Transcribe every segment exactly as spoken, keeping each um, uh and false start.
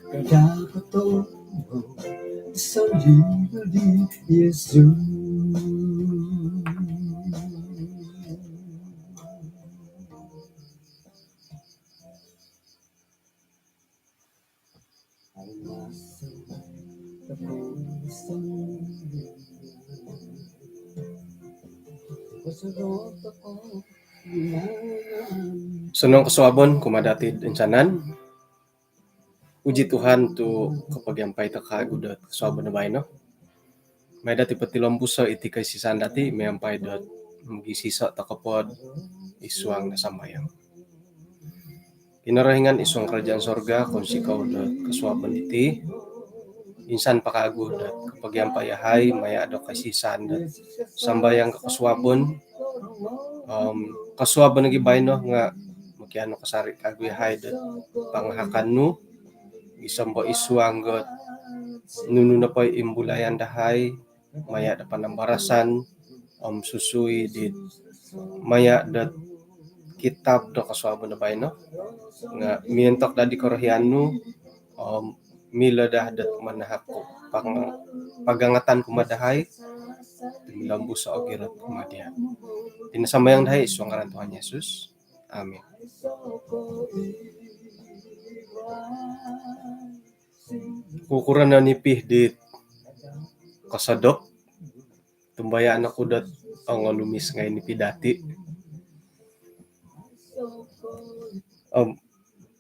Kada ko tongo sandiri di Yesus. Osonong kosuabon kumaa dati toinsanan. Puji Tuhan tu kopogiampai toko kawagu dot kosuabon do baino. Mai dati potilombuso iti koisisaan dati miampai dot mogisiso toko po id suang do sambayang. Kinorohingan id suang kerajaan sorga, kounsikou dot kosuabon diti. Insan po kawagu dot kopogiampai yahai maya do koisisaan dot sambayang kosuabon. Om kosuabon nogi baino nga mokianu kasari kawagu yahai dot pangahakan nu, gisom po id suang dot nunu nopo i imbulayan dahai maya do panambarasan om susui di maya dot kitab do kosuabon do baino nga miontok daa di korohian nu om milo daa dot manahak pang-, pagangatan kumaa dahai, tumilombus ogirot kumaa dia. Iti no sambayang dahai id suang ngaran Tuhan Yesus. Amin. Kukuro no nipi di kosodop, tumbayaan oku dot ongolumis ngai nipi dati. Om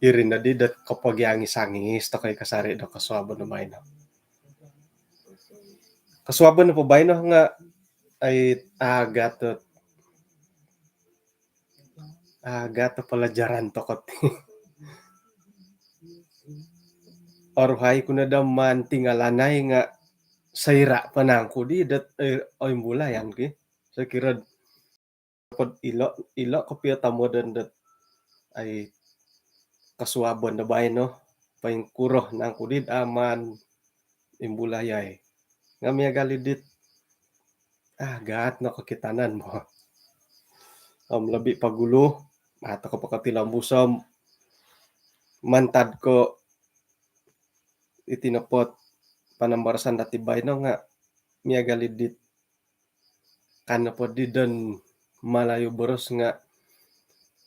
iri nodi dot kopogiangis-angis toko i kasari do kosuabon do baino. Kosuabon nopo baino nga ai agat dot agat pelajaran toko ti. Oruhai ku no daa maan tinggalanai nga soira po nangku di dot, eh, oimbulayan ki. Sokiro pod ilo, ilo kopio tomodon dot ai kosuabon do baino, poingkuro nangku di daa maan imbulayai. Nga miagal i dit agat no kokitanan bo. Om lobi pogulu, maan toko po kotilombuso mantad ko iti nopo ot panambarasan dati baino nga miagal i dit ka nopo di don Malayu boros nga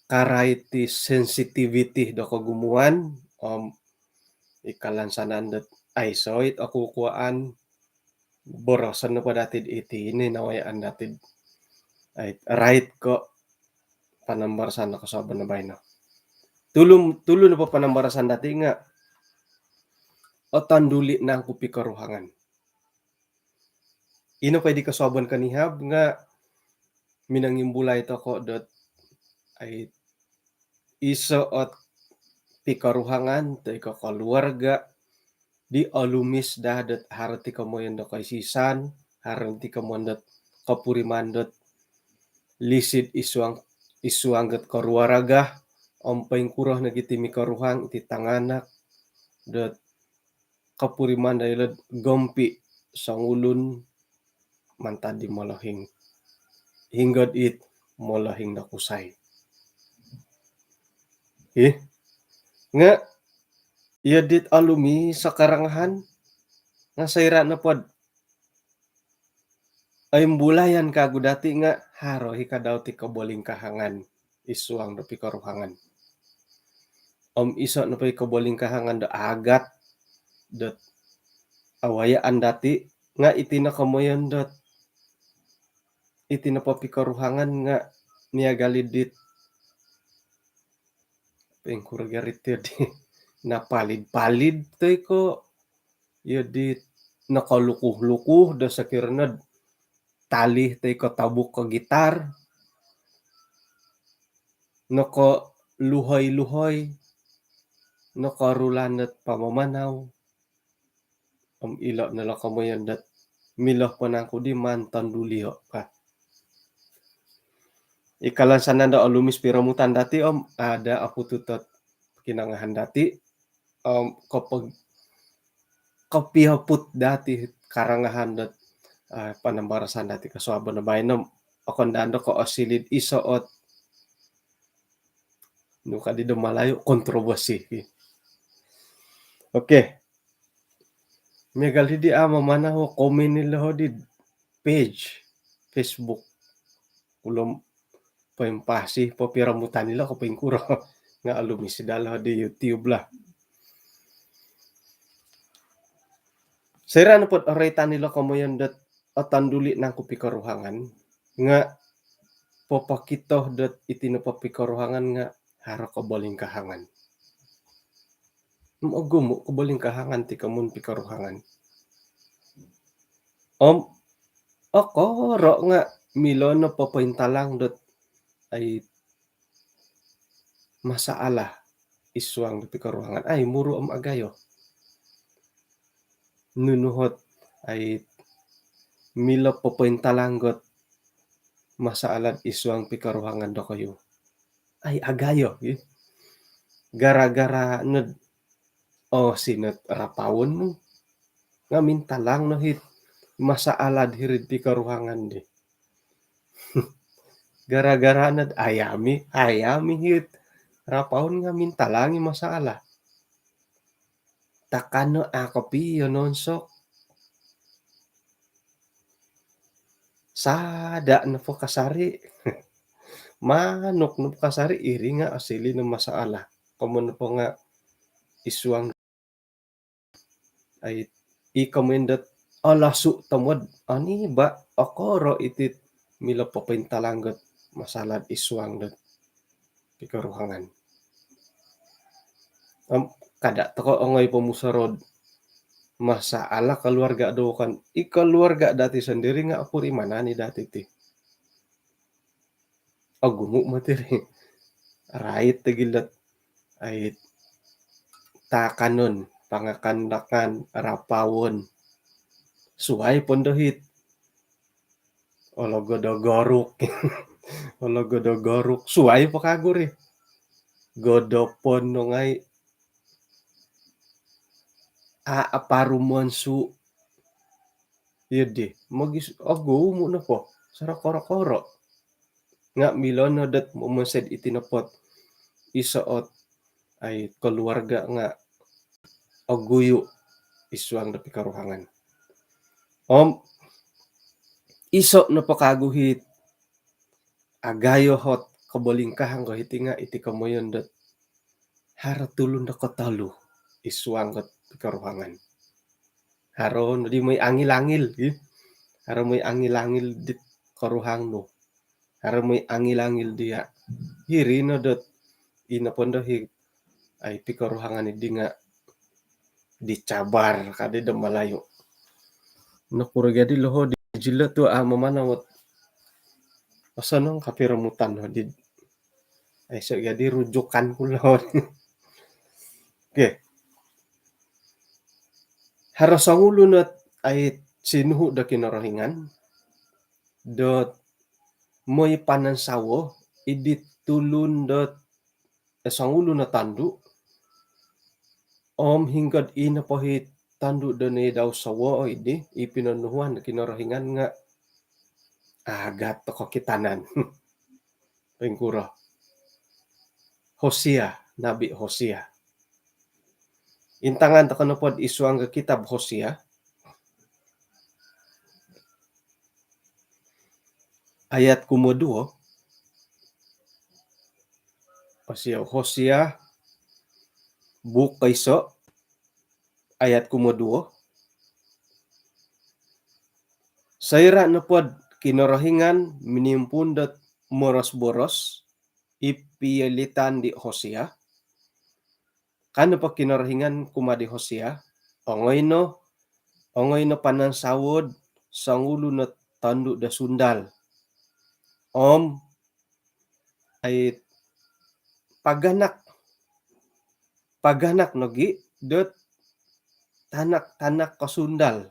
karait i sensitiviti do kogumuan, om i kalansanan dot aiso it okukuaan, boroson nopo dati iti, ini nawayaan dati. Ai, rait ko panambarasan do kosuabon do baino. Tulun, tulun nopo panambarasan dati nga otonduli nangku pikoruhangan. Ino po di kosuabon konihab nga minongimbulai toko dot ai iso ot pikoruhangan toi ko keluarga di olumis daa dot haro ti komoyon do koisisaan, haro ti komoyon dot kopuriman dot lisid id suang, id suang dot keluarga, om poingkuro nogi ti mikoruhang iti tanganak dot kopuriman daa ilo'd gompi songulun mantad di molohing. Hinggo dit molohing do kusai. Ih, nga iyo dit olumis o korongohon, nga soira nopo dot oimbulayan kawagu dati nga haro i kadau ti kobolingkahangan id suang do pikoruhangan. Om iso nopo i kobolingkahangan do agat dot awayaan dati nga iti no komoyon dot iti nopo pikoruhangan nga miagal i dit poingkuro gia ri ti di napalid-palid toi ko iyo di nokolukuh-lukuh do sokiro no tali toi ko tabuk ko gitar, nokoluhoi-luhoi, nokorulan dot pamamanau. Om ilo no lo komoyon dot milo po nangku di maan tondulio ka. I kalansanan do olumis piromutan dati om ada oputut ot kinongohon dati om kopog-, kopioput dati korongohon dot, ah, panambarasan dati kosuabon do baino. Okon daa do ko osiliu iso ot Nu kadi do Malayu kontroversi. Okey. Miagal di a' mamanau komen ilo di page Facebook. Ulun poimpasi po piromutan ilo ko poingkuro. Nga' olumis daa lo di YouTube lah. Soira' nopod oroitan ilo komoyon dot otonduli' nangku pikoruhangan nga' popokito dot iti nopo pikoruhangan nga' haro kobolingkahangan. Om ogumu' kobolingkahangan ti komoyon pikoruhangan. Om okoro' nga' milo no popointalang dot ai masalah id suang do pikoruhangan. Ai muru' om agayo. Nunu ot ai milo popointalang dot masalah id suang pikoruhangan dokoyu. Ai agayo gi. Gara-gara nod oo sinot rapaon nu nga' mintalang no hit masalah hiri'd pikoruhangan di. Gara-gara nod ayami, ayami hit rapaon nga' mintalang i masalah. Takano a' kopio nonsok. Sada' nopo kasari'. Manuk nopo kasari' iri nga' osiliu no masalah. Komoyon nopo nga' id suang ai i komoyon dot olosu' tomod, oni ba' okoro' iti milo popointalang dot masalah id suang dot pikoruhangan. Om kada' toko' ongoi pomusorou'd masalah keluarga do kan i keluarga dati sondiri' nga' opurimanan i dati ti. Ogumu' moti ri. Rait do gilo dot ai taakanon, pangakan-akan, rapaon. Suwai pondo hit ologod o goruk. Ologod o goruk. Suwai po kagu ri. Godopon no ngai'. A' aparu monsu'. Iyo di. Mogis ogumu' nopo. Soro koro-koro. Nga' milo no dot momonsoi iti nopo ot iso' ot ai keluarga nga' oguyu' id suang do pikoruhangan. Om iso' nopo kagu hit agayo ot kobolingkahangan ko hiti nga' iti komoyon dot haro tulun do kotolu id suang dot pikoruhangan. Haro nodi moi angil-angil gi. Haro moi angil-angil dit koruhang nu. Haro moi angil-angil diya'. Hiri no dot ino pondo hi ai pikoruhangan di nga' dicabar kadi do Malayu. Nokuro gadi loho di jilo tu a' mamanau ot osonong ka piromutan no di. Aiso gadi rujukan ku loho. Okey. Haro songulun ot ai sinuhu' do Kinorohingan dot moi panansawo i dit tulun dot eh, songulun o tondu'. Om hinggod ino po hi tondu' do nai dau sawo' i di i pinonuhuan do Kinorohingan nga' agat toko' kitanan. Poingkuro? Hosea, Nabi Hosea. Intangan toko' nopod id suang do kitab Hosea. Ayat kumoduo. Hosea, Hosea, buuk koiso', ayat kumoduo. Soira' nopod Kinorohingan minimpuun dot moros-boros i piolitan di Hosea, ka nopo Kinorohingan kumaa di Hosea, ongoi no, ongoi no panansawo'd songulun o tondu' do sundal. Om ai paganak, paganak nogi' dot tanak-tanak kosundal.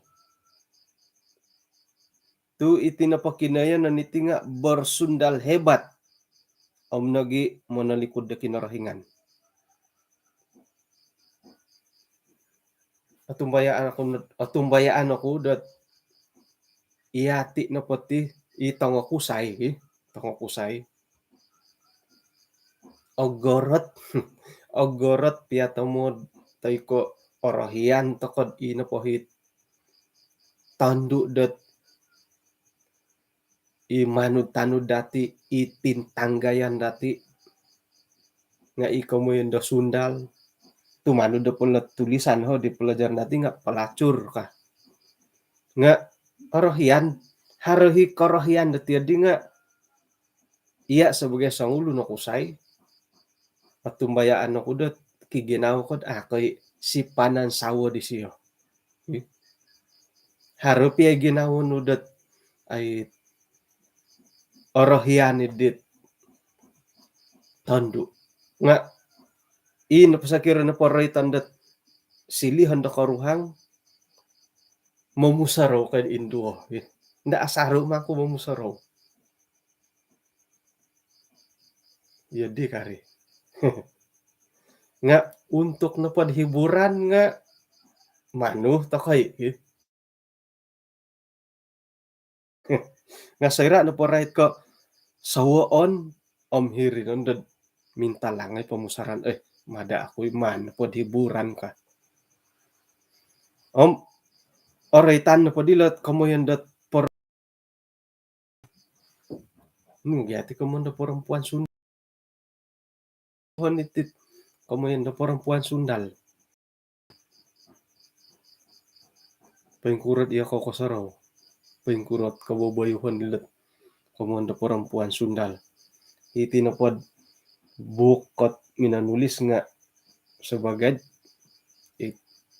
Tu' iti nopo kinoyonon iti nga' bersundal hebat om nogi' monolikud do Kinorohingan. Otumbayaan oku, otumbayaan oku dot iyati' nopo ti i tongokusai, i tongokusai. ogorot, ogorot pia tomod toi ko' orohian tokod i nopo hi tondu' dot i manud-tanud dati', i pintanggayan dati', nga' i komoyon do sundal, tumanud do polo tulisan ho di pelajaran dati' nga' pelacur ka. Nga' orohian, haro hi korohian dati' di nga' iya' sebagai songulun o kusai, otumbayaan oku dot kiginawo kod a' koi sipanan sawo disio. Haro pia ginawo nu dot ai orohian i dit tondu'. Nga' i nopo sokiro nopo roiton dot silihon do koruhang, momusorou koi induo. Nda' asaru mangku momusorou. Iyo di kari. Nga' untuk nopod hiburan nga' manu tokoi. Nga' soira' nopo rait ko' sowoon om hiri nondo mintalangai pomusaran, eh, mada' aku i maan nopod hiburan ka. Om oroitan nopo dilo komoyon dot por- nu gia ti komoyon do perempuan Sundal. Hon iti komoyon do perempuan Sundal. Poingkuro iyo ko kosorou. Poingkuro koboboyuhon dilo komoyon do perempuan Sundal. Iti nopod buuk kot minonulis nga' sebagai i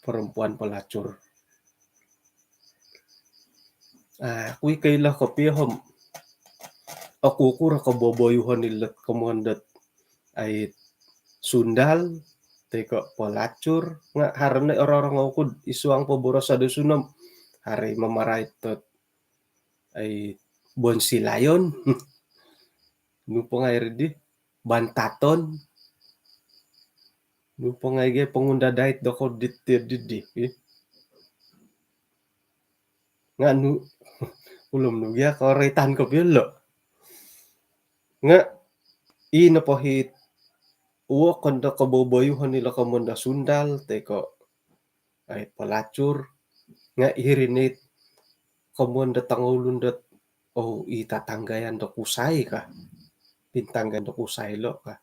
perempuan pelacur. Aku i koilo kopio om okukuro koboboyuhon ilo komoyon dot ai Sundal toi ko' pelacur nga' haro no ororongou ku id suang poboroso Dusun om haro i mamarait dot ai bonsilayon. Nu po ngai' iri di bantaton. Nu po ngai' gia pongundadait doko dit di. Nga' nu ulum nu gia koroitan kopio lo. Nga' i nopo hi wokon do koboboyuhon ilo komoyon do Sundal toi ko' ai pelacur nga' hiri ni komoyon do tongoulun dot oh i tatanggayan do kusai ka. Pintanggayan do kusai lo ka.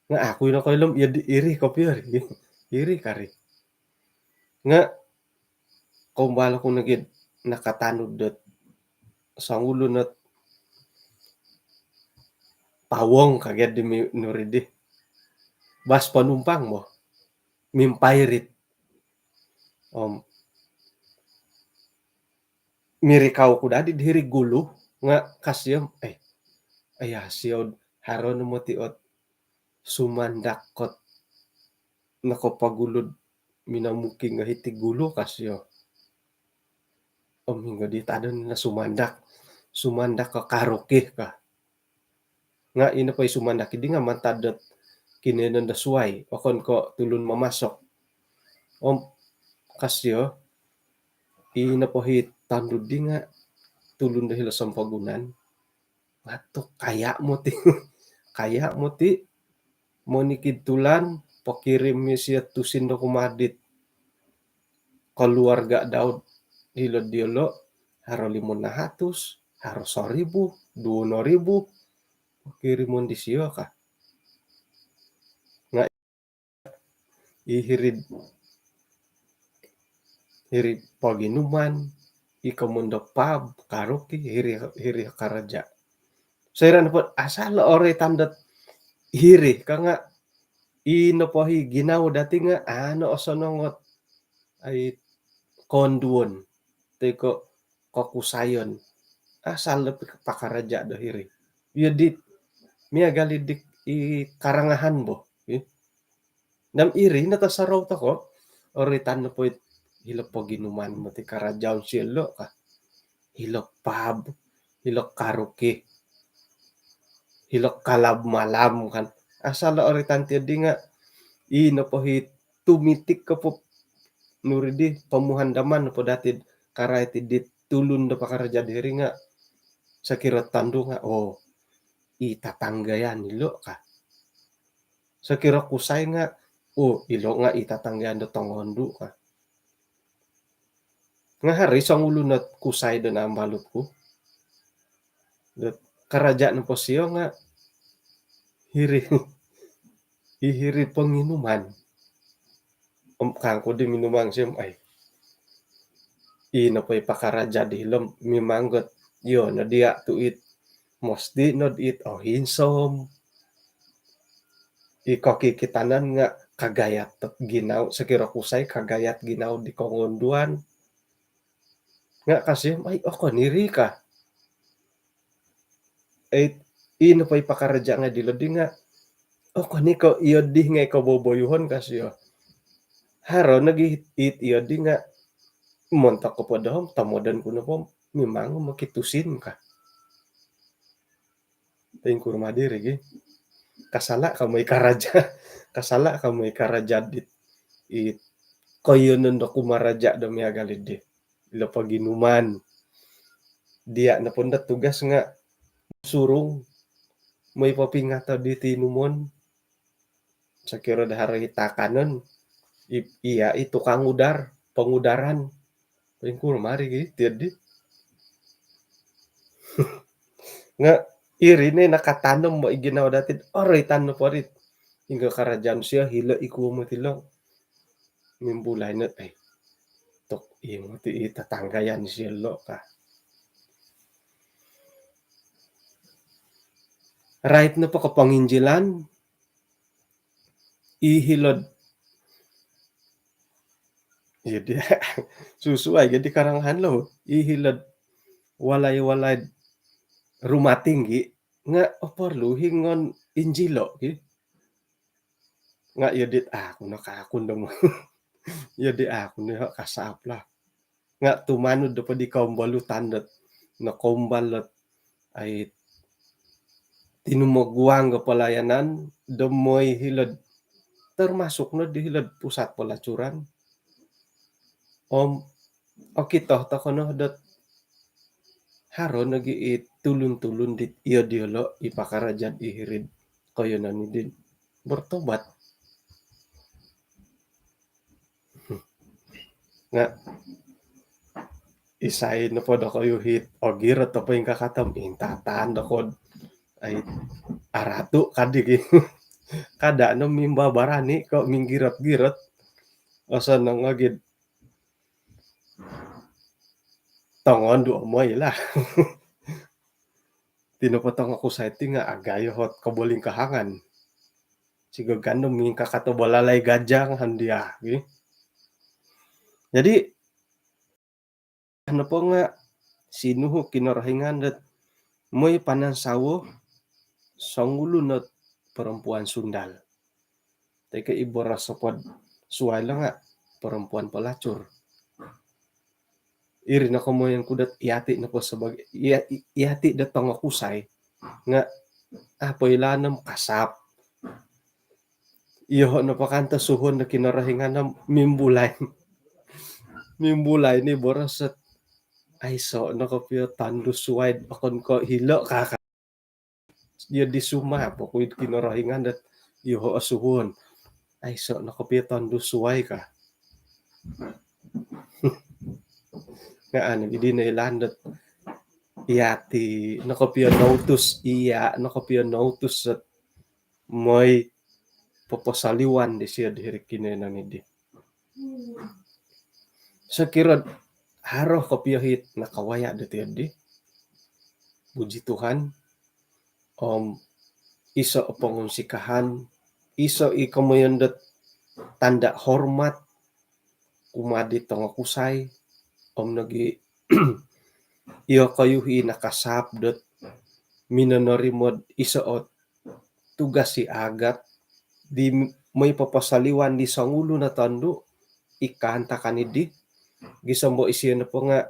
Nga' aku ino koilo om iyo di iri kopio iri. Iri kari. Nga' kombal oku nogi nakatanud dot songulun ot pawong kagia di mi- nuri di bas penumpang mo mimpairit. Om mirikau ku dadi diri gulu nga' kasio eh, aya sio haro no moti ot sumandak kot nokopogulu do minomuking hiti gulu kasio. Om hinggo di tadon no sumandak, sumandak ko karaoke ka. Nga' ino po i sumandak di nga' mantad dot kinoiyonon do suai, okon ko' tulun mamasok. Om kasio, ino po hi tondu' di nga' tulun do hilo sompogunan. Nga' tu kaya' moti, kaya' moti, monikid tulan pokirim isio tusin do kumaa dit keluarga dau hilo'd diolo', haro limo nahatus, haro soribu, duo noribu pokirimon disio ka. Nga' i hiri'd, hiri'd poginuman, i komoyon do pub, karaoke, hiri, hiri karaja'. Soira' nopo asal oroitan dot hiri ka nga' i nopo hi ginawo dati nga' ano osonong ot ai konduon toi ko' kokusayon. Asal do pakaraja' do hiri. Iyo di miagal i di i karangahan bo. Nam iri no tosorou toko', oroitan nopo it hilo poginuman moti karajaon sio lo' ka. Hilo pub, hilo karaoke, hilo kalab malam kan. Asal oroitan tiyo di nga' i nopo hi tumitik ko po nuri di pomuhandaman nopo dati karait di tulun do pakaraja' diri nga' sokiro tondu' nga' oo. i tatanggayan ilo' ka. Sokiro kusai nga', oh, ilo' nga' i tatanggayan do tongondu' ka. Nga' haro i songulun ot kusai do naambalut ku. Dot karaja' nopo sio nga' hiri, i hiri ponginuman. Om kangku di minumang sio, ai. I nopo i pakaraja' di hilo mimang got, iyo no diya' tu' it, mosti nod it ohinsom. I kokikitanan nga' kagayat ginawo, sokiro kusai kagayat ginawo di kongonduan. Nga' ka sio, ai, okon iri ka. Ai, i nopo i pakaraja' ngai' dilo di nga', okon i ko' iyo di ngai' koboboyuhon ka sio. Haro nogi it iyo di nga', montok ko po doho om tomodon ku nopo mimang mokitusin ka. Poingkuro ma diri gi. Kasala' ka moi karaja'. Kasala' ka moi karaja' dit, it koiyonon do kumaraja' do miagal iddi. Ilo poginuman. Diya' nopo ndo tugas nga' surung moi popingato di tinumon. Sokiro do haro i taakanon, i-, iya i tukang udar, pongudaran. Poingkuro ma iri gi tiyo di. Nga' iri ni nakatanom mo i ginawo dati, oroitan nopo ri. Inggo karajaan sio hilo i kuo moti lo. Mimbulai no, ai. Tok, iyo moti i tatanggayan sio lo ka. Rait nopo ko ponginjilan, i hilo'd, iyo di, susuai gi di karangahan lo, i hilo'd walai-walai rumah tinggi, nga' oporlu hingon injilo' ki. Nga' iyo dit aku no kakun do mo. Iyo di aku no kasap lah. Nga' tumanud do po di kombolutan dot, nokoumbal dot, ai, tinumoguang do palayanan do moi hilo'd, termasuk no di hilo'd pusat pelacuran. Om okito toko no dot haro nogi i tulun-tulun dit iyo diyolo' i pakaraja'd i hiri'd koiyonon iddi bertobat. Nga' isai nopo dokoyu hit ogirot o poingkakato om intatan doko'd, ai, aratu' kadi gi. Kada' no mimbabarani ko' minggirot-girot. Osonong ogi'd tongondu' o moi lah. Ti nopo tongoku sai ti nga' agayo hot kobolingkahangan. Sigogan do mingkakato balalai gajang handia gi. Jadi, nopo nga' sinuhu' Kinorohingan dot moi panansawo songulun ot perempuan sundal. Toi ko' i boros sopod suwai lo nga' perempuan pelacur. Iri no komoyon ku dot iyati' nopo sebagai, iya-, iyati' dot tongokusai nga' apo ilaan om kasap. Iyoho' nopo kan tosuhuon do Kinorohingan om mimbulai. Mimbulai ni boros dot, aiso' no kopio tondu suwai okon ko' hilo' ka. Iyo di sumap oku id Kinorohingan dot iyoho' osuhuon. Aiso' no kopio tondu suwai ka. Nga' anu, idi no ilaan dot iyati' no kopio noutus, iya' no kopio noutus dot moi poposoliwan disio di hiri' kinoiyonon iddi. Sokiro'd haro kopio hit nakawaya' dot iyo di, puji Tuhan, om iso' o pongunsikahan, iso' i komoyon dot tanda' hormat kumaa di tongokusai, om nogi' iyokoyu i nakasap dot minonorimo'd iso' ot tugas i aagat di moi poposoliwan di songulun o tondu' i kaantakan iddi, gisom bo isio nopo nga'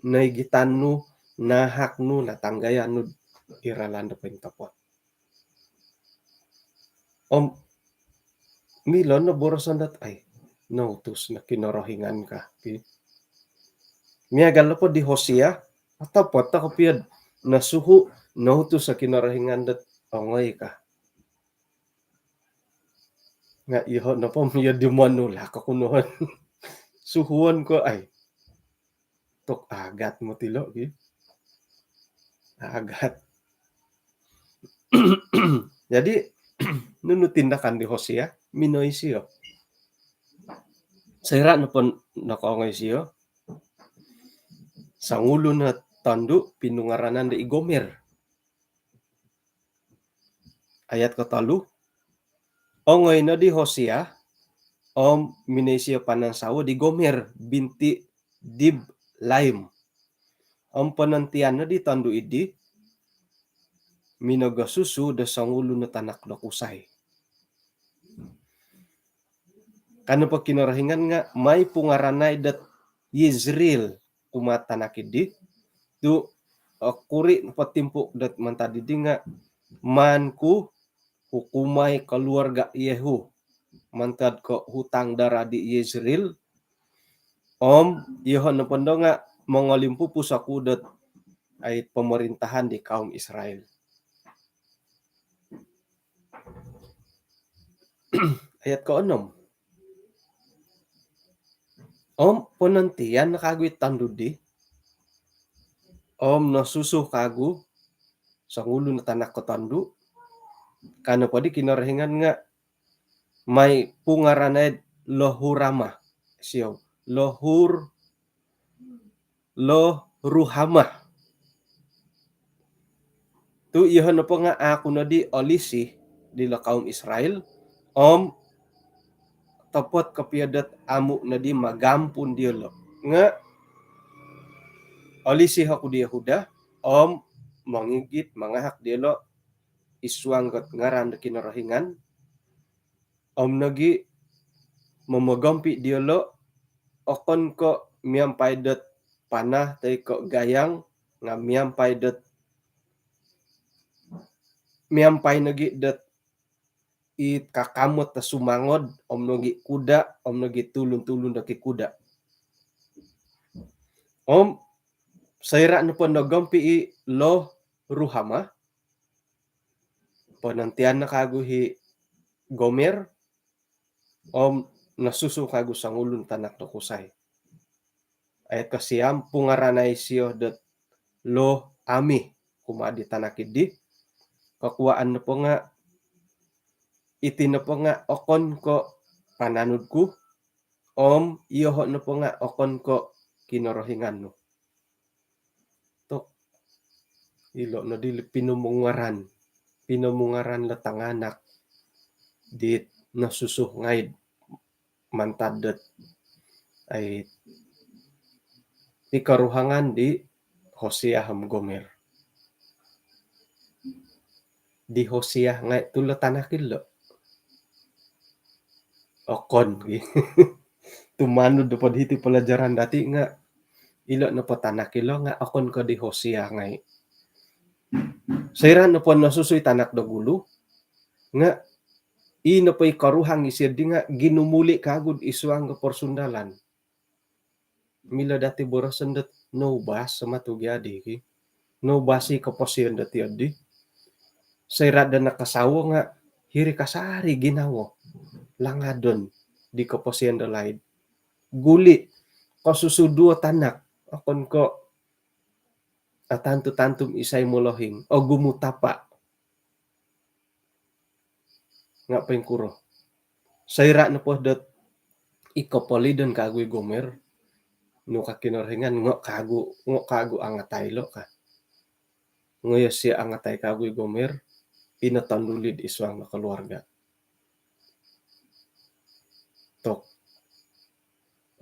noigitan nu, naahak nu, natanggayan nu'd i ralan do pointopot. Om milo no boroson dot, ai, noutus no Kinorohingan ka, ki. Miagal nopo di Hosea, otopot no kopio'd nosuhu', noutus o Kinorohingan dot ongoi ka. Nga' iyoho' nopo miyo di monulak oku nohon. Suhuon ko ai. Tok agat moti lo' gi. Agat. Jadi nunu tindakan di Hosea, minoi sio. Soira' nopo nokoongoi sio, songulun o tondu' pinungaranan do i Gomer. Ayat kotolu, ongoi no di Hosea om minoi sio panansawo di Gomer binti Diblaim. Om ponontian no di tondu' iddi minogosusu do songulun o tanak do kusai. Ka nopo Kinorohingan nga' mai pungaranai dot Yizril kumaa tanak iddi, tu' okuri' nopo timpu' dot mantad iddi nga' maan ku hukumai koluarga' Yehu mantad ko hutang dara di Yizril, om iyoho' nopondo nga' mongolimpupus oku dot ai pomorintahan di kaum Israel. Ayat koonom. Om ponontian no kagu i tondu' di, om nosusu kagu songulun o tanak ko tondu'. Ka nopo di Kinorohingan nga' mai pungaranai Lohurama. Sio, Lohur, Loruhama. Tu' iyoho' nopo nga' aku noddi olisi dilo kaum Israel, om topot kopio dot amu' noddi magampun diyolo'. Nga' olisi oku di Yehuda, om mongigit mangahak diyolo' id suang dot ngaran do Kinorohingan, om nogi' momogompi' diyolo', okon ko' miampai dot panah toi ko' gayang, nga' miampai dot, miampai nogi' dot i kakamot do sumangod, om nogi' kuda', om nogi' tulun-tulun do kikuda'. Om soira' nopo nogompi' i Loruhama, ponontian no kagu i Gomer, om nosusu kagu songulun tanak do kusai. Ayat kosiam, pungaranai sio dot Lo-Ami kumaa di tanak iddi. Kokuwaan nopo nga', iti nopo nga' okon ko' pananud ku, om iyoho' nopo nga' okon ko' Kinorohingan nu. Tok, ilo' noddi pinomungaran, pinomungaran lo tanganak dit nosusu ngai'd mantad dot ai pikoruhangan di Hosea om Gomer. Di Hosea ngai' tu' lo tanak ilo'? Okon gi. Tumanud nopo diti pelajaran dati' nga' ilo' nopo tanak ilo' nga' okon ko' di Hosea ngai'. Soira' nopo nosusu i tanak do gulu nga' i nopo i koruhang isio di nga' ginumuli' kagu'd id suang do persundalan. Milo dati' boroson dot noubas sama tu' gi adi ki. Noubas i koposion dot iyo di. Soira' do nakasawo nga' hiri kasari ginawo. Langadon di koposion do laid. Guli', kosusu duo tanak, okon ko' atantu-tantu isai molohing, ogumu tapa'. Nga' poingkuro? Soira' nopo dot i kopolidon kagu i Gomer, nu ka Kinorohingan, ngo' kagu, ngo' kagu angatai lo' ka. Ngoyo sio angatai kagu i Gomer, ino tonduli'd id suang no keluarga. Tok.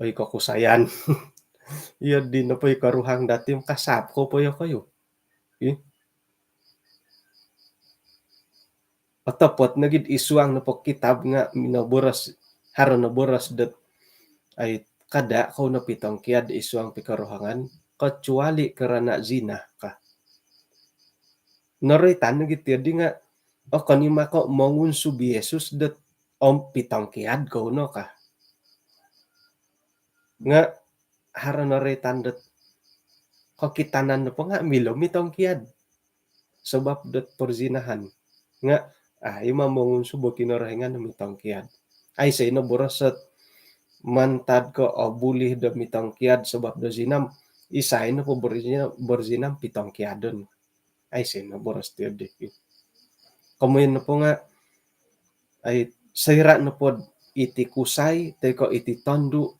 Oi kokusayan. Iyo di nopo i koruhang dati' kasap ko' poyo koyu. Ih. Otopot nogi'd id suang nopo kitab nga' minoboros, haro noboros dot ai kada' kou no pitongkiad id suang pikoruhangan, kecuali kerana zina ka. Noroitan nogi' tiyo di nga' okon i' mako' mongunsub i Yesus dot om pitongkiad kou no ka. Nga' haro noroitan dot kokitanan nopo nga' milo mitongkiad. Sebab dot perzinahan. Nga' ai ma mongunsub o Kinorohingan do mitongkiad. Aiso ino boros ot mantad ko' obuli do mitongkiad sabab do zina om isai nopo borzina, borzina om pitongkiadon. Aiso ino boros ti di. Komoyon nopo nga' ai soira' nopo iti kusai toi ko' iti tondu'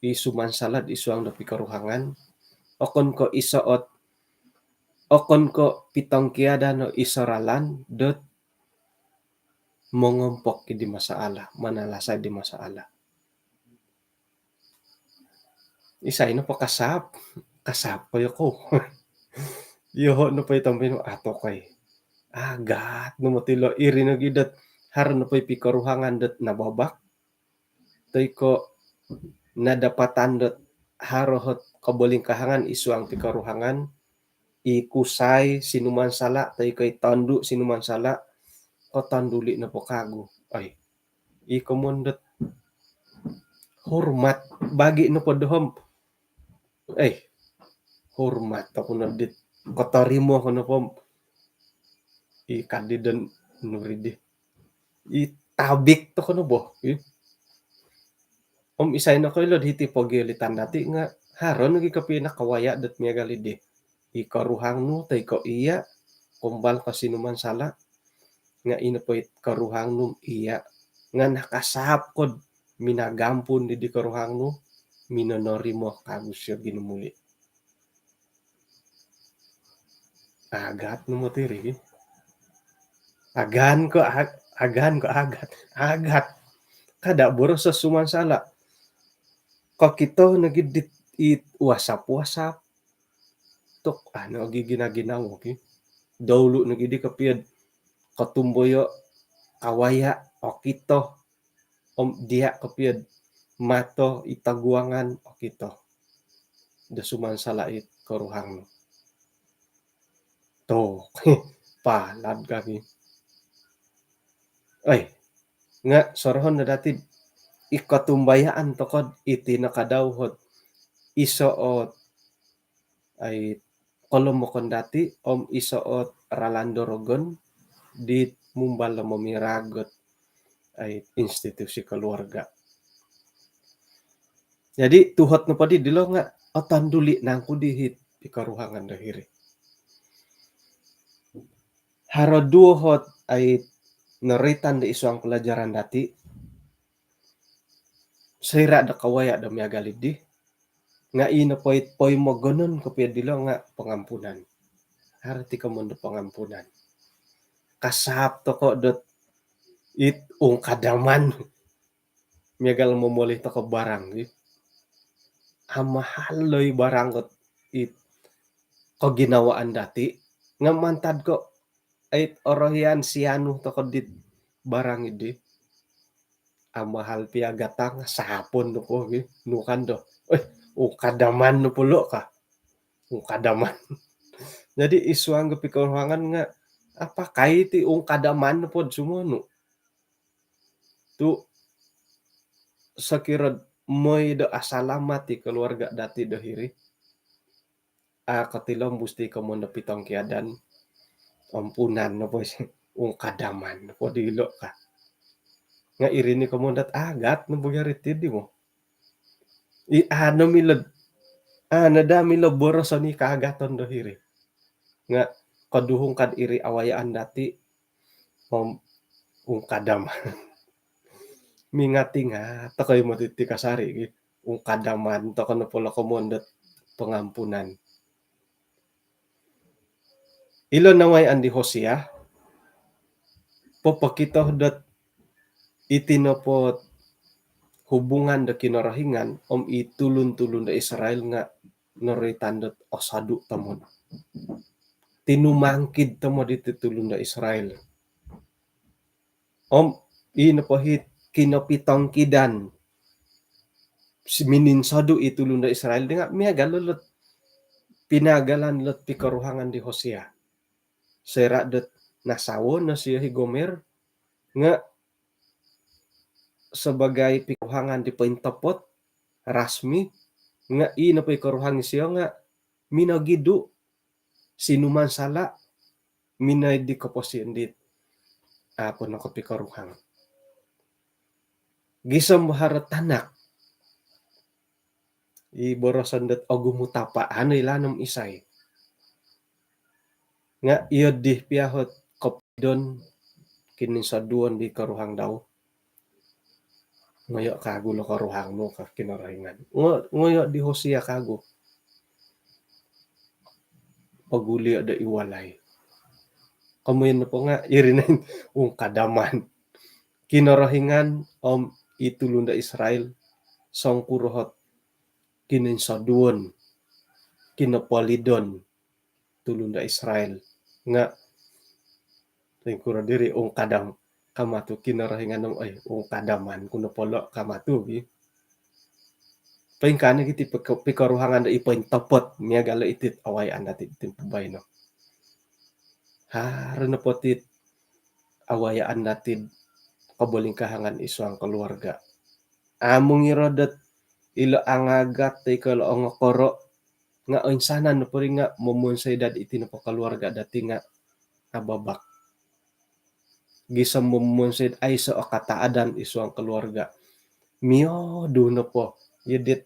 i sumansala' id suang do pikoruhangan, okon ko' iso ot, okon ko' pitongkiadan o iso ralan dot mongompok di masalah, manalasai di masalah. Isai nopo kasaap, kasaap ko yokou. Iyoho' nopo i tompinai, ato kai. Agat no moti ilo, iri nogi dot haro nopo i pikoruhangan dot nababak toi ko' nadapatan dot haro ot kobolingkahangan id suang pikoruhangan, i kusai sinumansala' toi ko' i tondu' sinumansala', kotonduli' nopo kagu. Ai, i komoyon dot hormat bagi nopo doho om, eh, hormat oku no dit, kotorimo ko nopo om, i kadi don nuri di, i tabik toko no bo, i. Om isai nokoilo hiti pogi oli tanda ti nga' haro nogi kopio nakawaya' dot miagal di, i koruhang nu toi ko' iya', kombal ko sinumansala', nga' ino po it koruhang nu iya' nga' nakasaap kod minagampun di, di koruhang nu, minonorimo kagu sio ginumuli'. Agat no moti iri. Agan ko ag-, agan ko agat. Agat. Kada' boros o sumansala'. Kokito nogi dit, it wasap-wasap. Tok, ano gi gina-ginawo ki. Daulu nogi di kopio'd kotumboyo', kawaya', okito. Om diya' kopio'd mato i taguangan, okito do sumansala' it koruhang nu. Tok, palad kaki. Oi, nga' sorohon no dati'd i kotumbayaan toko'd iti nakadau ot iso ot ai kolomokon dati' om iso ot ralan do rogon di mumbal do momiragot ai institusi keluarga. Jadi tuhot nopo di dilo nga' otonduli' nangku di hit pikoruhangan do hiri. Haro duo ot ai noroitan do id suang pelajaran dati', soira' do kawaya' do miagal di, nga' ino po it poimogonon kopio dilo nga' pangampunan. Arti komoyon do pangampunan. Kasaap toko' dot it ungkadaman. Miagal momoli toko' barang, gi. Amahal oi barang kot it koginawaan dati'. Nga' mantad ko' ait orohian sianu toko' dit barang di. Amahal pia gatang, saapon nopo gi, nu kan do. Eh, ungkadaman nopo lo' ka. Ungkadaman. Jadi id suang do pikoruhangan nga' apakai ti ungkadaman nopo'd sumonu. Tu' sokiro'd moi do asalamat i keluarga dati' do hiri, a' kotilombus ti komoyon do pitongkiadan, ampunan nopo isi, ungkadaman nopo dilo' ka. Nga' iri ni komoyon dot agat nopo gi ari ti di mo. I ano milo'd, ano da milo boroson i kaagaton do hiri. Nga' koduhung kad iri awayaan dati', om ungkadaman. Mingat-ingat toko' i moti ti kasari' gi. Ungkadaman toko' nopo lo' komoyon dot pangampunan. Ilo nawayaan di Hosea, popokito dot iti nopo hubungan do Kinorohingan om i tulun-tulun do Israel nga' noroitan dot osodu' tomod. Tinumangkid tomod iti tulun do Israel. Om i nopo hit kinopitongkidan, si mininsodu' i tulun do Israel di nga' miagal lo' lot pinagalan lot pikoruhangan di Hosea. Soira' dot nasawo no sio hi Gomer nga' sabagai pikoruhangan di pointopot rasmi, nga' i nopo i koruhang isio nga' minogidu', sinumansala', minoi di koposion dit apo nokopikoruhang. Gisom haro tanak i boroson dot ogumu tapa' ano ilaan om isai. Nga' iyo di piya hot kopidon kininsoduon di koruhang dau. Ngoyo' kagu lo koruhang nu ka Kinorohingan. Ngo-, ngoyo' di Hosea kagu. Pogulio' do i walai. Komoyon nopo nga' iri no ungkadaman. Kinorohingan om i tulun do Israel songkuro hot kininsoduon, kinopolidon tulun do Israel. Nga' ingkuro diri ungkadam kama tu Kinorohingan om, oi, ungkadaman ku nopo lo' kama tu gi. Poingkaa nogi ti piko-, pikoruhangan do i pointopot miagal do iti awayaan dati' timpu baino. Haro nopo ti awayaan dati' kobolingkahangan i suang koluarga'. Amu ngiro dot ilo angagat toi ko' ilo ongokoro' nga' oinsanan nopo ri nga' momonsoi dot iti nopo koluarga' dati' nga' ababak. Gisom momonsoi dot aiso' o kataadan i suang koluarga'. Miodu nopo iyo dit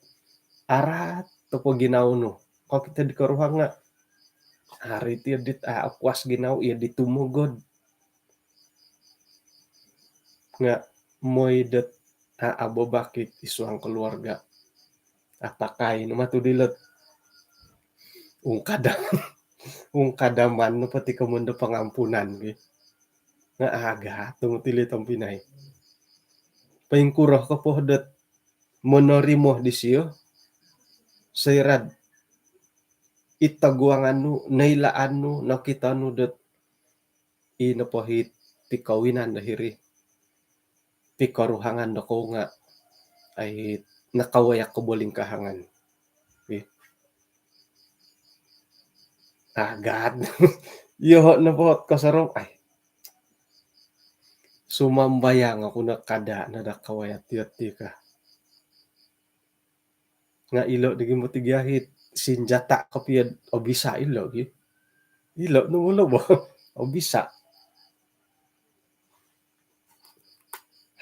araat nopo ginawo nu. Kokito di koruhang nga' haro iti iyo dit a' opuas ginawo, iyo dit tumogod. Nga' moi dot a' ababak i suang koluarga'. Apakai no matu dilot. Ungkadam-, ungkadaman nopo ti komoyon do pangampunan gi. Nga' agat tu mutili tompinai. Poingkuro kopo dot monorimo disio soira'd i toguangan nu, noilaan nu, nokito nu dot i nopo hi pikawinan do hiri, pikoruhangan dokou nga' ai nakawaya' kobolingkahangan. Ih. Agat. Iyoho' nopo kosorou, ai. Sumambayang oku no kada' no do kawaya' tiyo ti ka. Nga' ilo' di gi moti gia hi sinjata' kopio obisa' ilo' gi. Ilo' no mulo bo. Obisa'.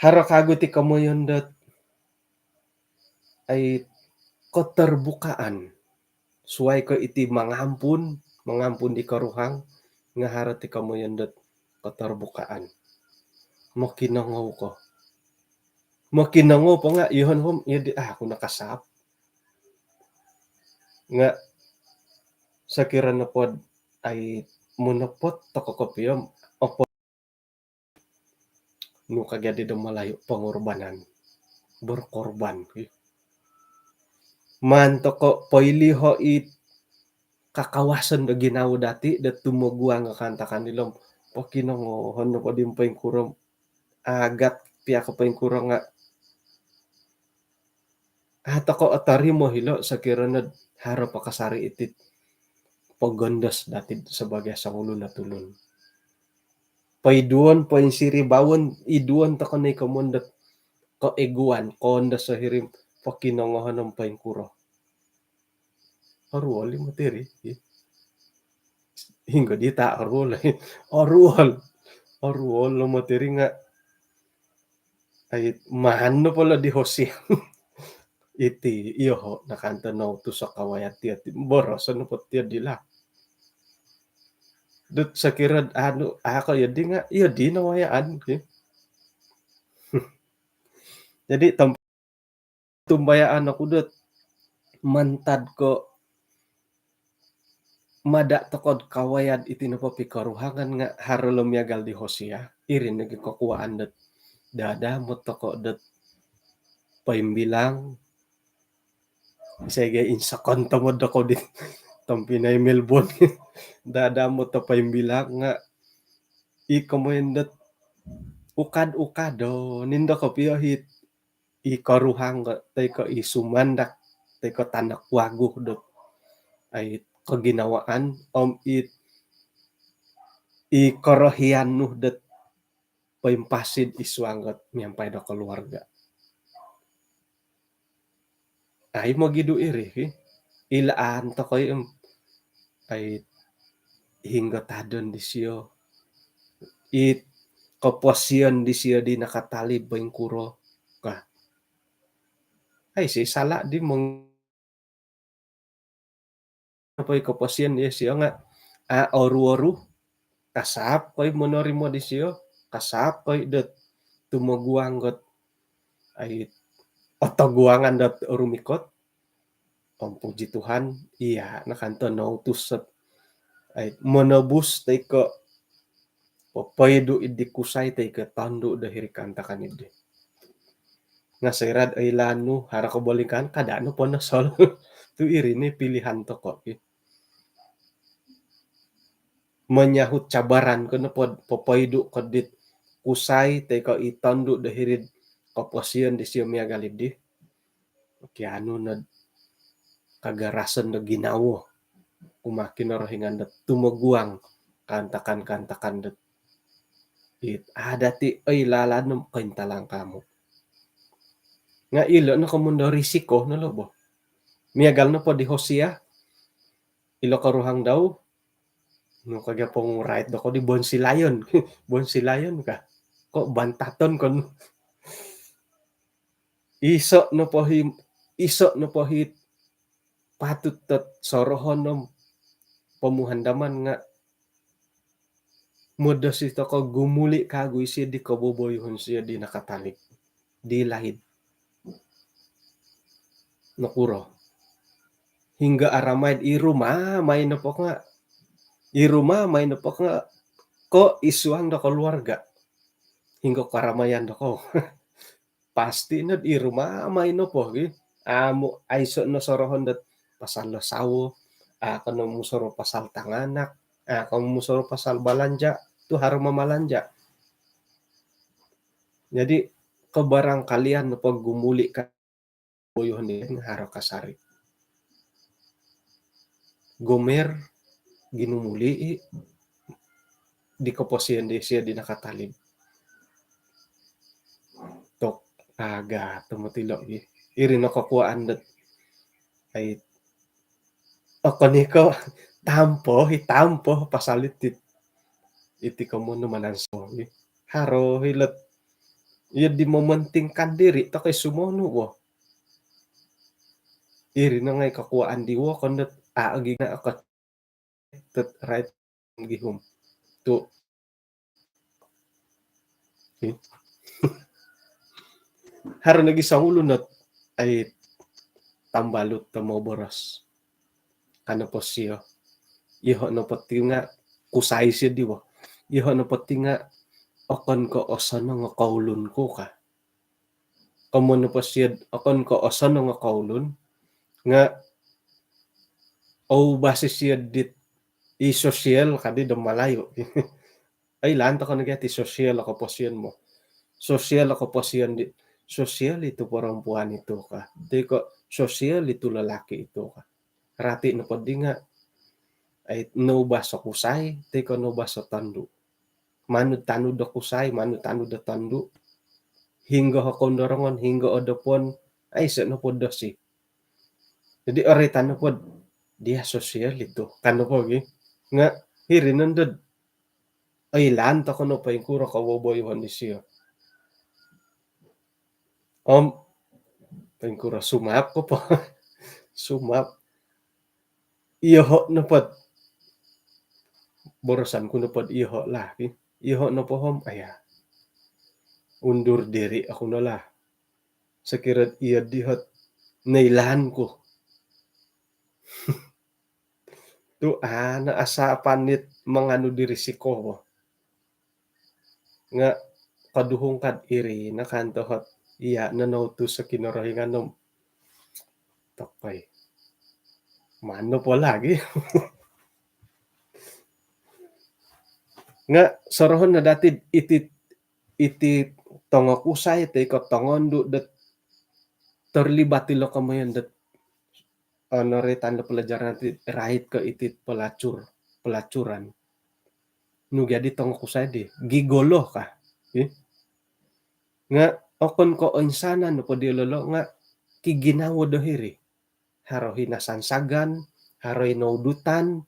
Haro kagu ti komoyon dot ai keterbukaan. Suai ko' iti mangampun, mangampun di koruhang, nga' haro ti komoyon dot keterbukaan. Mokinongou ko. Mokinongou po nga' iyoho' nopo om iyo di a' oku nakasap. Nga' sokiro nopod ai monopot toko kopio, opo nu ka gia di do Malayu, pengorbanan. Berkorban. Maan toko poiliho' i kakawasan do ginawo dati' do tumoguang o kaantakan dilo om pokinongohon nopo di poingkuro, agat piya ko poingkuro nga' a' toko otorimo hilo' sokiro nod haro po kasari' iti'd pogondos dati'd sabagai songulun o tulun. Poiduon, poinsiribawon, iduon toko no i komoyon dot koegoan, koondos o hiri om pokinongohon om poingkuro. Oruol i moti ri. Hinggo di ta' oruol. Oruol. Oruol o moti ri nga' ai maan nopo lo di Hosea. Iti, iyoho' nakanto noutus o kawaya' tiyo ti. Boroson nopo tiyo di lah. Dot sokiro anu, a' ko iyo di nga' iyo di nawayaan ki. Jadi tom- tumbayaan oku dot mantad ko' mada' toko'd kawaya'd iti nopo pikoruhangan nga' haro lo miagal di Hosea, iri nogi kokuwaan dot dadamot toko' dot poimbilang. Isai gia insokon tomod dokou di tompinai Melbourne. Dadamot o poimbilang nga' i komoyon dot ukad-ukadon indo kopio hi i koruhang ko, toi ko' i sumandak, toi ko' tanak wagu dot ai koginawaan om i, i korohian nu dot poimpasi'd i suang dot miampai do koluarga'. Ai mogidu' iri ki, ilaan toko' i om ai hinggo tadon disio. It koposion disio di nakatalib poingkuro ka. Ai, si sala' di mong-, apa i koposion disio nga' a' oru-oru, kasaap koi monorimo disio, kasaap koi dot tumoguang got, ai, otoguangan dot rumikot. Om puji Tuhan, iya' nakanto noutus ot, ai, monobus toi ko' popoidu' iddi kusai toi ko' tondu' do hiri kaantakan iddi. Nga' soira'd oilaan nu haro kobolingkahangan, kada' no ponosol. Tu' iri ni pilihan toko' ki. Menyahut cabaran ko nopo, popoidu' ko dit kusai toi ko' i tondu' do hiri'd koposion disio miagal iddi. Kianu nod kagarasan do ginawo kumaa Kinorohingan dot tumoguang kaantakan-kaantakan dot it ada ti oi lalan om kointalang kamu. Nga' ilo' no komoyon do risiko no lo bo. Miagal nopo di Hosea, ilo koruhang dau, nu kagia pongurait doko di bonsilayon. Bonsilayon ka. Ko' bantaton kon. Iso' nopo hi, iso' nopo hi patut dot sorohon om pomuhandaman nga' modosi toko' gumuli' kaagu isio di koboboyuhon sio di nakatalib di laid. Nokuro? Hinggo aramai'd i rumamai nopo nga', i rumamai nopo nga' ko' i suang do koluarga'. Hinggo karamayan doko. Pasti nod i rumamai nopo gi. Amu' aiso' no sorohon dot pasal do sawo, a' ko no musoro pasal tanganak, a' ko musoro pasal balanja', tu' haro mamalanja'. Jadi, kebarangkalian nopo gumuli' ka boyuhon di haro kasari'. Gomer ginumuli' i di koposion disio di nakatalib. Tok aga tomod ilo' gi. Iri no kokuaan dot, ai, okon i ko' tampo, i tampo pasal iti, iti komoyon do mananso gi. Haro hi lot iyo di mementingkan diri toko' i sumonu bo. Iri no ngai' kokuaan di wokon dot a' gi nga' okon dot rait gihum. Tu' haro nogi songulun ot, ai, tambalut do moboros. Ka nopo sio, iyoho' nopo ti nga' kusai sio di bo. Iyoho' nopo ti nga' okon ko' osonong o koulun ku ka. Komoyon nopo sio'd okon ko' osonong o koulun nga' oubas isio dit i sosial kadi do Malayu. Oilaan toko' nogi ati sosial o koposion mo. Sosial o koposion di, sosial itu perempuan itu ka. Toi ko' sosial itu lelaki itu ka. Rati nopo di nga', ai, noubas o kusai toi ko' noubas o tondu'. Manud-tanud do kusai, manud-tanud do tondu'. Hinggo o koundorongon, hinggo o dopon, aiso' nopo dosi. Jadi, oroitan nopo dia sosial itu. Ka nopo gi. Nga' hiri nondo dot oilaan toko' no poingkuro koboboyuhon disio. Om poingkuro sumap ko po. Sumap. Iyoho' nopo dot, borosan ku nopo dot iyoho' lah, ki. Iyoho' nopo om, aya, undur diri oku no lah. Sokiro iyo di ot noilaan ku. Tu' ana' asa apanit manganu di risiko bo. Nga' koduhung kad iri no kan tohot iya' no noutus o Kinorohingan om tokoi. Mano po lagi. Nga' sorohon no dati iti, iti tongokusai toi ko' tongondu' dot terlibat ilo komoyon dot, eh, noroitan do pelajaran ti rait ko' iti pelacur, pelacuran. Nu jadi tongokusai di gigolo ka. Ih. Nga' okon ko' oinsanan nopo diolo lo nga' kiginawo do hiri. Haro i nasansagan, haro i noudutan,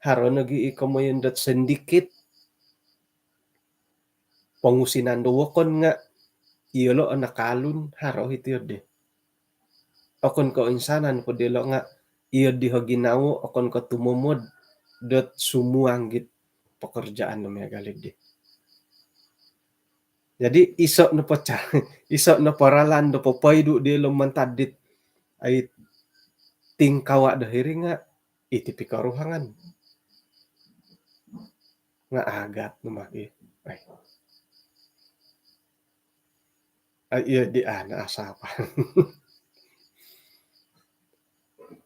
haro nogi i komoyon dot sendikit. pongusinan do wokon nga' iyolo' o nakaalun, haro hiti oddi. Okon ko' insanan po dilo' nga' iyo diho ginawo okon ko' tumomod dot sumuang git pekerjaan do miagal iddi. Jadi iso' nopo ca- iso' nopo ralan do popoidu' dilo' mantad dit ai tingkawa' do hiri nga' iti pikoruhangan. Nga' agat no magi. Ai. Ai, iyo di ana' asapan.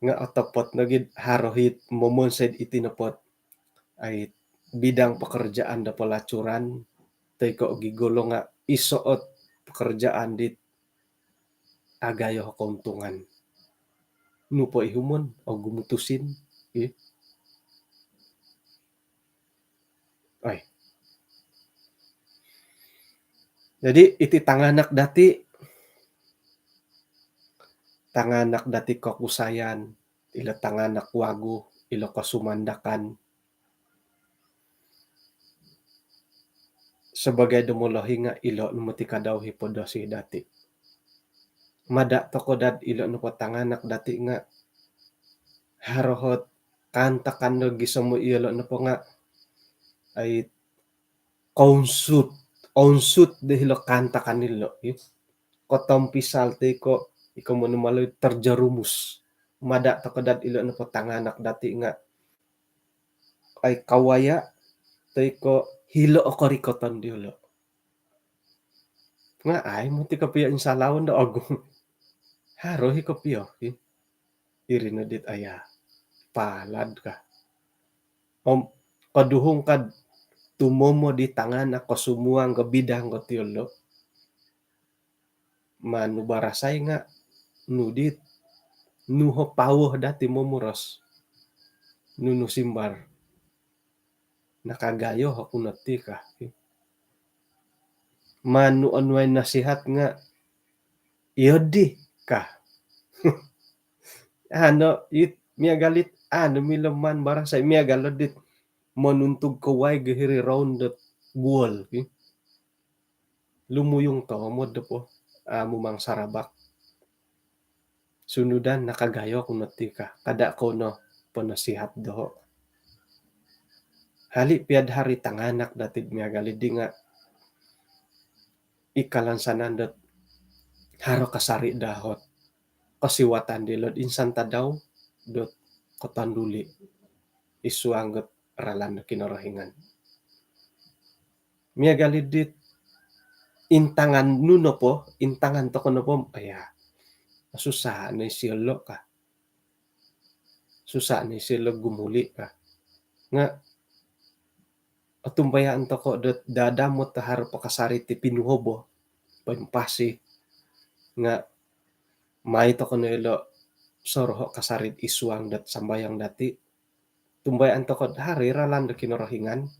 Nga' otopot nogi haro hit momonsoi iti nopot ai bidang pekerjaan do pelacuran toi ko' gigolo nga' iso' ot pekerjaan dit agayo keuntungan. Nu po ihumon, ogumu tusin, ih. Oi. Jadi iti tanganak dati, tanganak dati kokusayan, ilo tanganak wagu, ilo kosumandakan. Sebagai do molohing nga' ilo no moti kadau hipod dosi dati. Mada' toko dad ilo nopo tanganak dati nga' haro hot kaantakan do gisom iyolo' nopo nga' ai kounsut, ounsut do hilo kaantakan ilo, ih. Kotompisal toi ko' iko monumalui terjerumus. Mada' toko dad ilo nopo tanganak dati nga' ai kawaya' toi ko' hilo o korikoton diyolo'. Nga' ai moti kopio insalaon do ogu. Haro hi kopio, ih. Iri no dit aya palad ka. Om koduhung kad tumomod i tanganak ko sumuang ko bidang ko tiyolo'. Manu barasai nga' nu dit, nu ho pawo dati momuros. Nunu simbar. Nakagayo oku no ti ka. Manu onuai nasihat nga' iyo di ka. Ano it miagal it ano milo maan barasai miagal dit monuntug ko waig hiri roun dot guol, ki. Lumuyung tomod po, amu' mangsarabak. Sunudan nakagayo ku no ti ka, kada' kou no ponasihat doho'. Hali' piya'd hari tanganak dati'd miagal iddi nga' i kalansanan dot haro kasari' dahot kosiwatan dilo'd insan tadau dot kotonduli' i suang dot ralan do Kinorohingan. Miagal iddit intangan nu nopo, intangan toko' nopo, aya, susa' no isilo' ka. Susa' no isilo' gumuli' ka. Nga' otumbayaan toko' dot dadamot do haro po kasari' ti pinuhobo, poimpasi. Nga' mai toko' no ilo' soroho' kasari'd i suang dot sambayang dati'. Tumbayaan toko'd haro i ralan do Kinorohingan.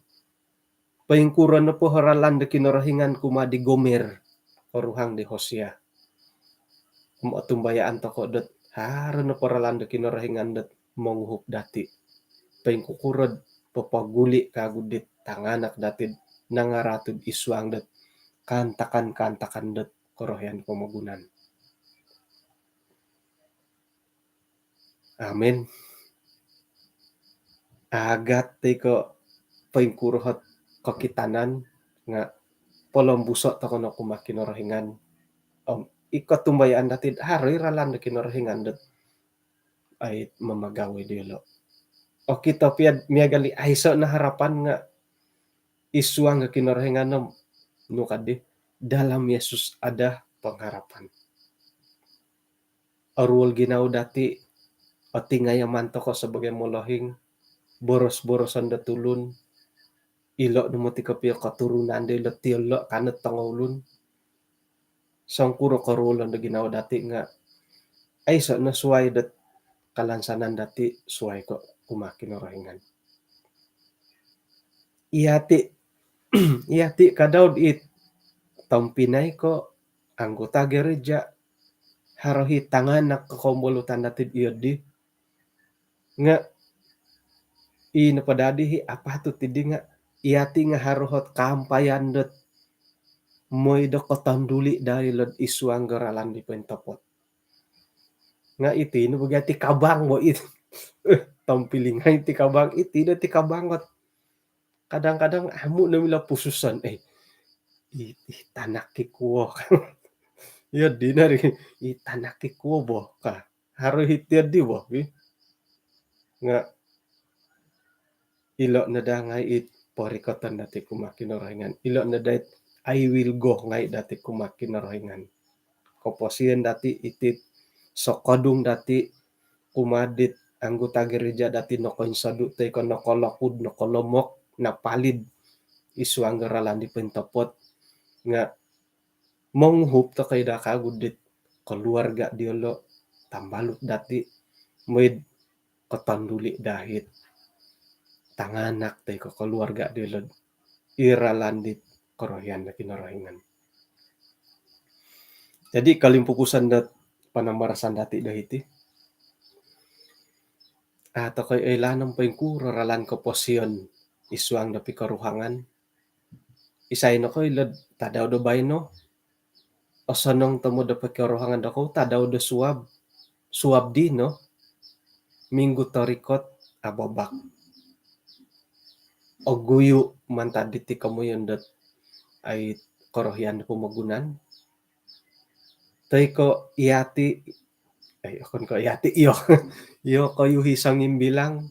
Poingkuro nopo o ralan do Kinorohingan kumaa di Gomer, koruhang di Hosea. Om otumbayaan toko' dot haro nopo ralan do Kinorohingan dot monguhup dati'. Poingkukuro'd popoguli' kaagu dit tanganak dati'd nangaratud i suang dot kaantakan-kaantakan dot korohian pomogunan. Amin. Agat ti ko' poingkuro ot kokitanan nga' polombuso' toko' no kumaa Kinorohingan. Om i kotumbayaan dati'd haro i ralan do Kinorohingan dot ai mamagawi diyolo'. Okito piya'd miagal i aiso' no harapan nga' i suang do Kinorohingan om nu kaddi, dalam Yesus ada pengharapan. Oruol ginawo dati', otingayaman toko' sabagai molohing, boros-boroson do tulun, ilo' no moti kopio koturunan do ilo' tiyolo' kanot tongoulun. Songkuro koruolon do ginawo dati' nga' aiso' no suwai dot kalansanan dati' suwai ko' kumaa Kinorohingan. Iyati', iyati' kadau'd it tompinai ko' anggota gereja, haro hi tanganak ko' kombolutan dati'd iyoddi. Nga' ii nopo daddi hi apatut iddi nga' iyati' nga' haro hot kaampayan dot Mooi do kotonduli' daa ilo'd isuang do ralan di pointopot. Nga' iti no bo gia ti kabang bo it. Eh, tompilingai ti kabang, iti no ti kabang kot. Kadang-kadang amu' no milo pususon, eh, i, i tanak ki kuo. Iyo dino ri, i tanak ki kuo bo ka. Haro hiti di bo, wi. Nga' ilo' no daa ngai' it porikoton dati' kumaa Kinorohingan. Ilo' no daa it I will go ngai' dati' kumaa Kinorohingan. Koposion dati' iti sokodung dati' kumaa dit anggota gereja dati' nokoinsodu' toi ko' nokolokud, nokolomok, napalid isuang do ralan di pointopot. Nga' monguhup toko' i daa kagu dit koluarga' diyolo', tambalut dati', mooi do kotonduli' daa it tanganak toi ko' koluarga' diyolo' i ralan dit korohian do Kinorohingan. Jadi kolimpupuson dot panambarasan dati' do hiti, a' toko' oilaan om poingkuro ralan koposion isuang do pikoruhangan. Isai nokoilo'd tadau do baino osonong tomod do pikoruhangan dokou, tadau do suab, suab dino, minggu torikot, ababak. Oguyu' mantad diti komoyon dot ai korohian do pomogunan. Toi ko' iyati', ai, okon ko' iyati', iyo. Iyokoyu hi songimbilang,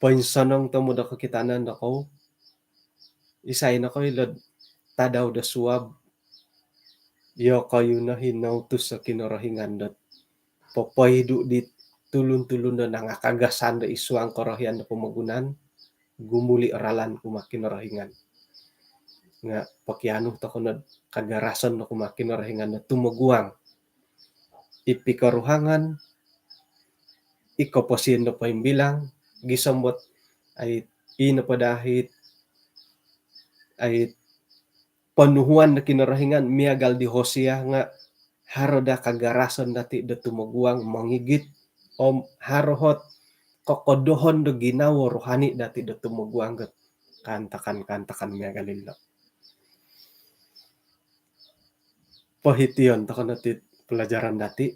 poinsonong tomod do kokitanan dokou. Isai nokoilo'd tadau do suab, iyokoyu no hi noutus o Kinorohingan dot popoidu' dit tulun-tulun do nangakagasan do isuang korohian do pomogunan, gumuli' ralan kumaa Kinorohingan. Nga' pokianu toko' nod kagarason do kumaa Kinorohingan do tumoguang i pikoruhangan, i koposion do poimbilang, gisom dot ai, i nopo daa it ai ponuhuan do Kinorohingan miagal di Hosea nga' haro daa kagarason dati' do tumoguang mongigit, om haro hot kokodohon do ginawo rohani dati' do tumoguang got kaantakan-kaantakan miagal ilo'. Pohition toko' no ti pelajaran dati'.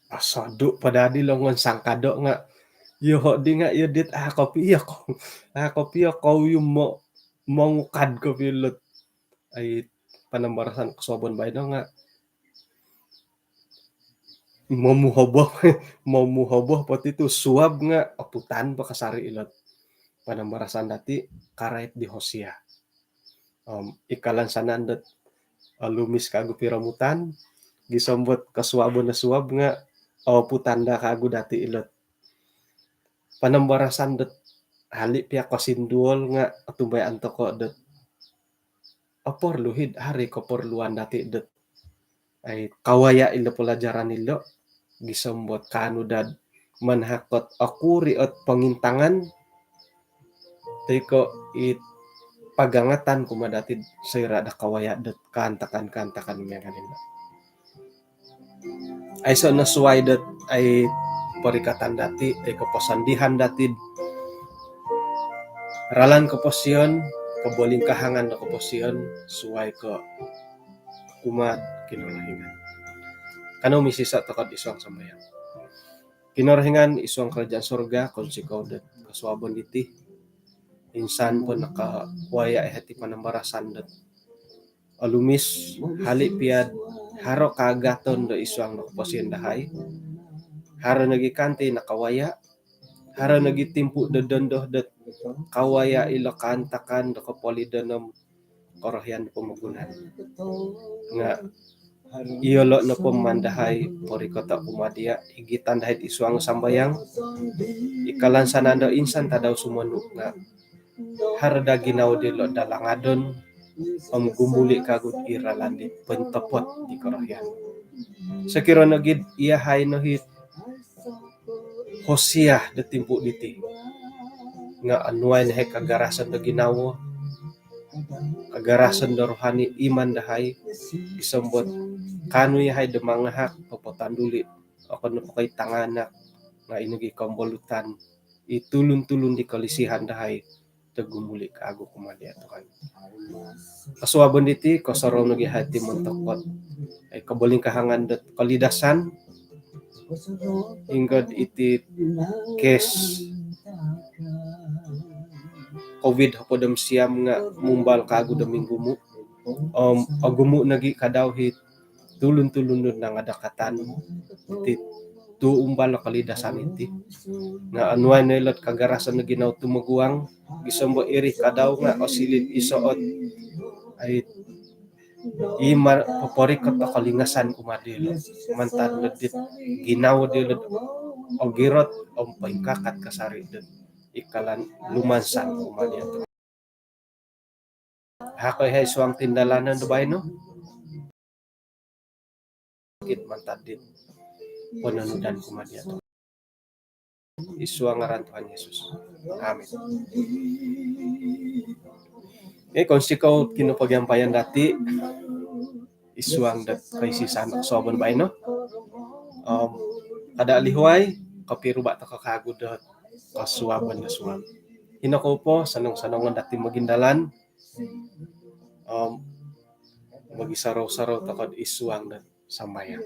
Osodu' po daa di longon sangkado' nga' iyoho' di nga' iyo dit a' kopio kou, a' kopio kou yu mo-, mongukad kopio ilo'd ai panambarasan kosuabon baino nga' momuhoboh, momuhoboh po ti tu suab nga' oputan po kasari' ilo'd panambarasan dati' karait di Hosea. Om ikalansanan dot olumis kagu piromutan, gisom dot kosuabon o suab nga' oputan daa kagu dati' ilo'd panambarasan dot hali' pia kosinduol nga' otumbayaan toko' dot oporlu hid hari' koporluan dati' dot ai kawaya' ilo' pelajaran ilo', gisom dot kaanu daa manahak ot okuri' ot pongintangan toi ko' it pagangatan kumaa dati'd soira' daa kawaya' dot kaantakan-kaantakan miagal ilo'. Aiso' no suwai dot ai porikatan dati' toi ko' posondihan dati'd ralan koposion, kobolingkahangan do koposion, suwai ko' kumaa'd Kinorohingan. Kanou misisa' toko'd isuang sambayang. Kinorohingan isuang karajaan surga, kounsikou dot kosuabon diti. Insan po nakawaya' i hati panambarasan dot olumis, hali' pia'd haro kaagaton do isuang do koposion dahai. Haro nogi' kanti nakawaya', haro nogi' timpu' do dondo dot kawaya' ilo' kaantakan do kopolidon om korohian do pomogunan. Nga' iyolo' nopo maan dahai porikoto' kumaa diya', igitan dahai'd isuang sambayang, ikalansanan do insan tadau sumonu' nga' haro daa ginawo dilo' daa langadon om gumuli' kagu'd i ralan di pointopot di korohian. Sokiro nogi'd iyahai no hi Hosea do timpu' diti nga' onuai no hi kagarason do ginawo, kagarason do rohani, iman dahai, gisom dot kaanu iyahai do mangahak popotonduli' okon nopo ko' i tanganak nga' i nogi' kombolutan, i tulun-tulun di kolisihan dahai do gumuli' kaagu kumaa diya' Tuhan. Kosuabon diti, kosorou nogi' hati montok dot, eh, kobolingkahangan dot kolidasan, ingkod iti kes covid hopod om siam nga' mumbal kaagu do minggumu'. Om ogumu' nogi' kadau hi tulun-tulun do nangadakatan iti tuumbal o kolidasan iti. Nga' onuai no ilo'd kagarasan do ginawo tumoguang, gisom bo iri kadau nga' osiliu iso' ot, ai, i ma-, poporikot o kolingasan kumaa dilo'. Mantad no dit ginawo dilo' ogirot om poingkakat kasari' dot ikalan lumansan kumaa diya' Tuhan. Hako ihai suang tindalanon do baino. Kit mantad dit pononudan kumaa diya' Tuhan. Id suang ngaran Tuhan Yesus. Amin. Eh, kounsikou kinopogiampayan dati' id suang dot koisisan kosuabon baino. Om kada' lihuai, kopiruba' toko' kaagu dot kosuabon do suab. Ino kou po, sonong-sonongon dati' mogindalan. Om mogisorou-sorou toko'd id suang dot sambayang.